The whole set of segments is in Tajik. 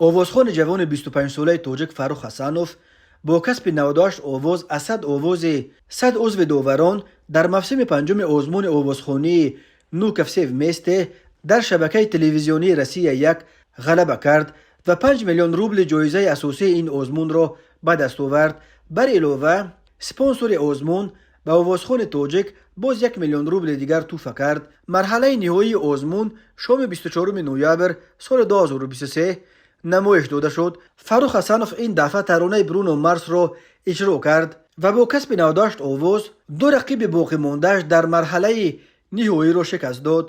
Овозхони ҷавони 25-солаи тоҷик Фаррух Ҳасанов бо касби 98 овоз аз 100 овози 100 узви доварон дар мавсими панҷуми озмуни овозхонии «Ну-ка, все вместе» дар шабакаи телевизионии «Россия 1» ғалаба кард ва 5 миллион рубли ҷоизаи асосии ин озмунро ба даст овард. Бар илова, спонсори озмун ба овозхони тоҷик боз 1 миллион рубли дигар тӯҳфа кард. Марҳалаи ниҳоии озмун шоми 24 ноябр соли 2023 намоиш дода шуд. Фаррух Ҳасанов ин дафъа таронаи Бруно Марсро иҷро кард ва бо касби 98 овоз ду рақиби боқимондааш дар марҳалаи ниҳоиро шикаст дод.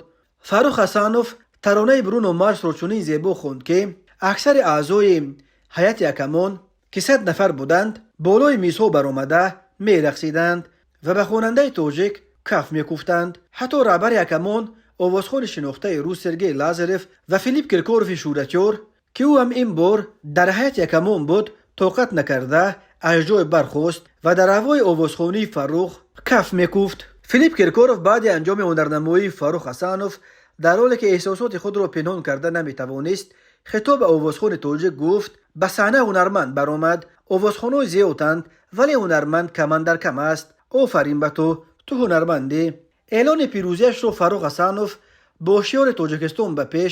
Фаррух Ҳасанов таронаи Бруно Марсро чунин зебо хонд, ки аксари аъзои ҳайати ҳакамон, ки 100 нафар буданд, болои мизҳо баромада мерақсиданд ва ба хонандаи тоҷик каф мекӯфтанд. Ҳатто раҳбари ҳакамон, овозхони шинохтаи рус Сергей Лазарев ва Филипп Киркорови шӯҳратёр, ки ӯ ҳам ин бор дар ҳайати ҳакамон буд, тоқат накарда аз ҷой бархост ва дар ҳавои овозхонии Фаррух каф мекӯфт. Филипп Киркоров баъди анҷоми ҳунарнамоии Фаррух Ҳасанов, дар ҳоле ки эҳсосоти худро пинҳон карда наметавонист, хитоб ба овозхони тоҷик гуфт: «Ба саҳна ҳунарманд баромад. Овозхонҳои зиёданд, вале ҳунарманд камандар кам аст. Офарин ба ту, ту ҳунармандӣ». Эълони пирӯзиашро Фаррух Ҳасанов бо шиёри «Тоҷикистон ба пеш»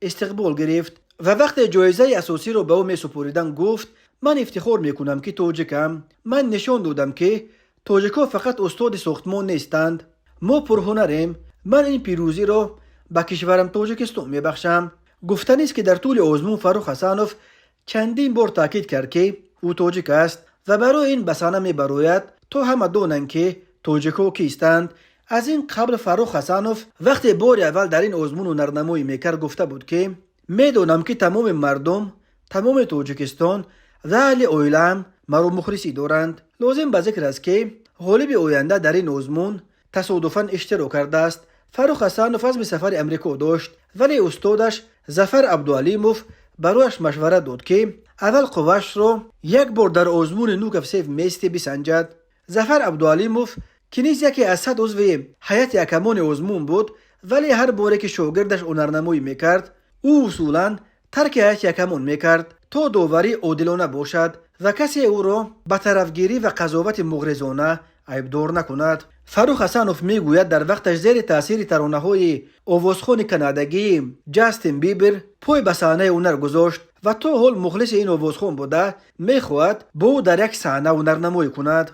истиқбол гирифт ва вақте ҷоизаи асосиро ба ӯ месупориданд, гуфт: «Ман ифтихор мекунам, ки тоҷикам. Ман нишон додам, ки тоҷикҳо фақат устоди сохтмон нестанд, мо пурҳунарем. Ман ин пирӯзиро ба кишварам Тоҷикистон мебахшам». Гуфтанист, ки дар тӯли озмун Фаррух Ҳасанов чандин бор таъкид кард, ки ӯ тоҷик аст ва барои ин ба саҳна мебарояд, то ҳама донанд, ки тоҷикҳо кистанд. Аз ин қабл Фаррух Ҳасанов вақте бори аввал дар ин озмун ҳунарнамоӣ мекард, гуфта буд, ки медонам, ки тамоми мардум, тамоми Тоҷикистон ва аҳли оилаам маро мухлисӣ доранд. Лозим ба зикр аст, ки ғолиби оянда дар ин озмун тасодуфан иштирок кардааст. Фаррух Ҳасанов азми сафари Амрико дошт, вале устодаш Зафар Абдуалимов барояш машварат дод, ки аввал қуввашро як бор дар озмуни «Ну-ка, все вместе» бисанҷад. Зафар Абдуалимов, ки низ яке аз 100 узви ҳайати ҳакамони озмун буд, вале ҳар боре ки шогирдаш ҳунарнамоӣ мекард, ӯ усулан тарки ҳайати ҳакамон мекард, то доварӣ одилона бошад ва касе ӯро ба тарафгирӣ ва қазовати муғризона айбдор накунад. Фаррух Ҳасанов мегӯяд, дар вақташ зери таъсири таронаҳои овозхони канадагии Ҷастин Бибер пой ба саҳнаи ҳунар гузошт ва то ҳол мухлиси ин овозхон буда, мехоҳад бо ӯ дар як саҳна ҳунарнамоӣ кунад.